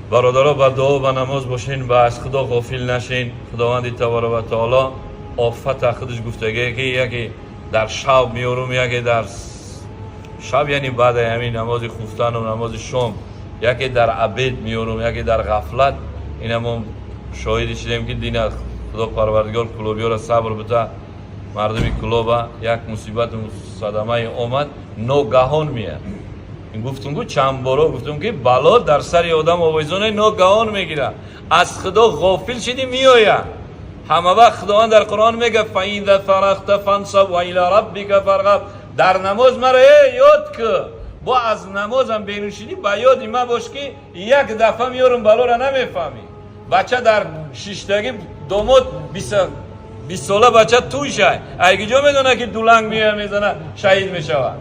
Бародаро, ба дуо, ба намоз бошин ва аз Худо ғофил нашин. Худованди таборака ва таоло офата худаш гуфтагие, ки яке дар шаб меорум, яке дар шаб, яъне баъди ҳамин намози хуфтану намози шом, яке дар обед меорум, яке дар ғафлат. Ина мо шоҳиди шудем, ки дина Худо Парвардигор кулобиёра сабр бита. Мардуми Кулоба як мусибату садамае омад, ногаҳон меяд. Гуфтум, гу чанд боро гуфтум, ки бало дар сари одам овезоне ногаҳон мегирад. Аз Худо ғофил шидӣ, меояд. Ҳама вақт Худованд дар Қуръон мега: فإذا فرغت فانصب وإلى ربك فارغب. Дар намоз маро э ёд ку. Бо аз намозам берун шидӣ, ба ёди ма бош, ки як дафъа меёрум балора, намефаҳмӣ. Бача дар шиштагӣ, домод 20 сола бача туй шай, айгиҷо медона, ки дуланг меоя, мезана, шаҳид мешавад.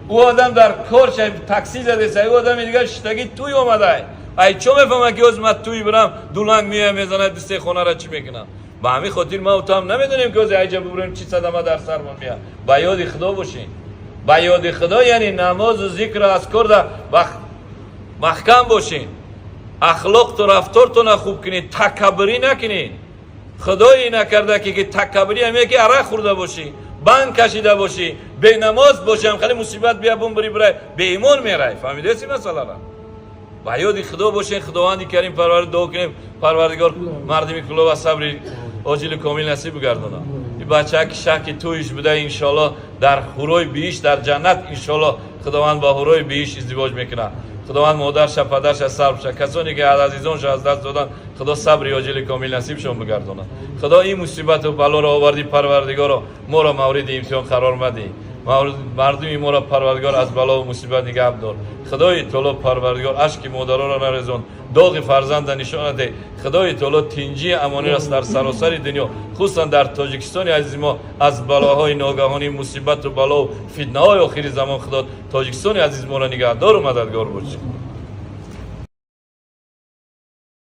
Ӯ одам дар кор шай, такси задеса, ӯ одами дигар шиштагӣ туй омадай, ай чо мефаҳма, ки оз ма туй бирам, дуланг меоя, мезана, дусте хонара чӣ мекунам? Ба ҳамин хотир ма ту ҳам намедонем, ки ози айҷа бубурем, чӣ садама дар сармон меяд. Ба ёди Худо бошем. Ба ёди Худо, яъне намозу зикру азкорда маҳкам бошем. Ахлоқту рафтортона хуб кунед, такаббурӣ накунед. Худое накарда, ки такаббурӣ ҳаме, ки арақ хӯрда бошӣ, банд кашида бошӣ, бенамоз бошӣ, ҳам хеле мусибат бия, бумбури бирай, беимон мерай. Фаҳмидаси масъалара? Ба ёди Худо бошен. Худованди Карим Парвар дуо кунем, Парвардигор мардими Кулоба сабри оҷили комил насиб бигардона. И бачаки шаки туиш буда, иншоалло дар ҳурои биҳишт, дар ҷаннат, иншоалло, Худованд ба ҳурои биҳишт издивоҷ мекунад. Худованд модарша, падарша сабрша, касоне ки аз азизонша аз даст доданд, Худо сабри оҷили комил насибшон бигардонад. Худо, ин мусибату балоро оварди, Парвардигоро, моро мавриди имтиҳон қарор мадиҳ. Мардуми моро, Парвардигор, аз балову мусибат нигаҳ дор. Худои таоло, Парвардигор, ашки модароро нарезон, доғи фарзанда нишона деҳ. Худои таоло, тинҷии амониро дар саросари дунё, хусусан дар Тоҷикистони азизи мо, аз балоҳои ногаҳонӣ, мусибату балову фитнаҳои охири замон, Худо, Тоҷикистони азизи моро нигаҳдору мададгор бошӣ.